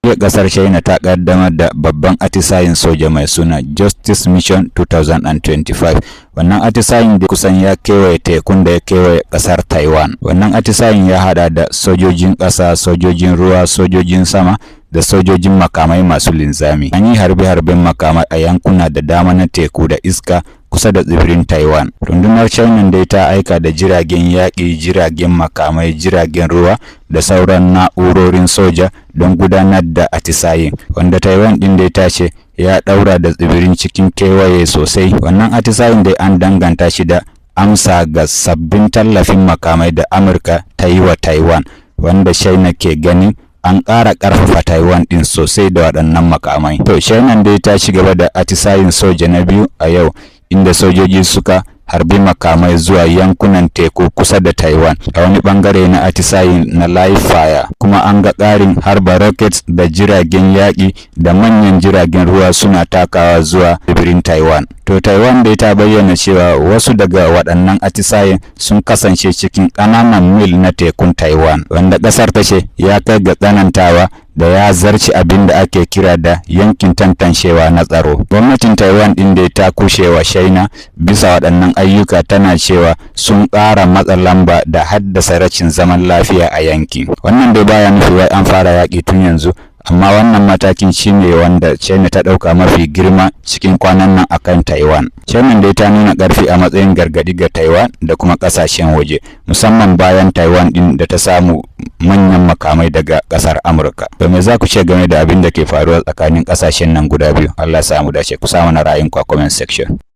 Jiya kasar China ta kaddamar da babban atisayen soja mai suna Justice Mission 2025. Wannan atisayen da kusan ya kewaye tekun da ya kewaye kasar Taiwan. Wannan atisayen ya hada da sojojin ƙasa, sojojin ruwa, sojojin sama da sojojin makamai masu linzami. An yi harbe-harben makamai a yankuna da dama na teku da iska kusa da tsibirin Taiwan. Rundunar China dai ta aika da jiragen yaƙi, jiragen makamai, jiragen ruwa da sauran na'urorin soja don gudanar da atisayen, wanda Taiwan ɗin dai ta ce ya ɗaura da tsibirin cikin kewaye sosai. Wannan atisayen dai an danganta shi da amsa ga sabbin tallafin makamai da Amurka ta yi wa Taiwan, wanda China ke ganin an ƙara ƙarfafa Taiwan ɗin sosai da waɗannan makamai. To, China dai ta ci gaba da atisayen soja na biyu a yau, inda sojoji suka harbi makamai zuwa yankunan teku kusa da Taiwan a wani bangare na atisayin na live fire. Kuma an ga ƙarin harba rockets da jiragen yaƙi da manyan jiragen ruwa suna takawa zuwa tsibirin Taiwan. To, Taiwan dai ta bayyana cewa wasu daga waɗannan atisayen sun kasance cikin ƙananan mil na tekun Taiwan, wanda ƙasar ta ce ya kai ga tsanantawa da ya zarci abin da ake kira da yankin tantancewa na tsaro. Gwamnatin Taiwan ɗin dai ta kushewa China bisa waɗannan ayyuka, tana cewa sun ƙara matsa lamba da haddasa rashin zaman lafiya a yankin. Wannan dai baya nufi wai an fara yaƙi tun yanzu, amma wannan matakin shine wanda China ta ɗauka mafi girma cikin kwanan nan akan Taiwan. China dai ta nuna ƙarfi a matsayin gargaɗi ga Taiwan da kuma ƙasashen waje, musamman bayan Taiwan ɗin da ta samu manyan makamai daga ƙasar Amurka. To, me za ku ce game da abin da ke faruwa tsakanin ƙasashen nan guda biyu? Allah ya samu dace. Ku sa mana ra'ayinku a comment section.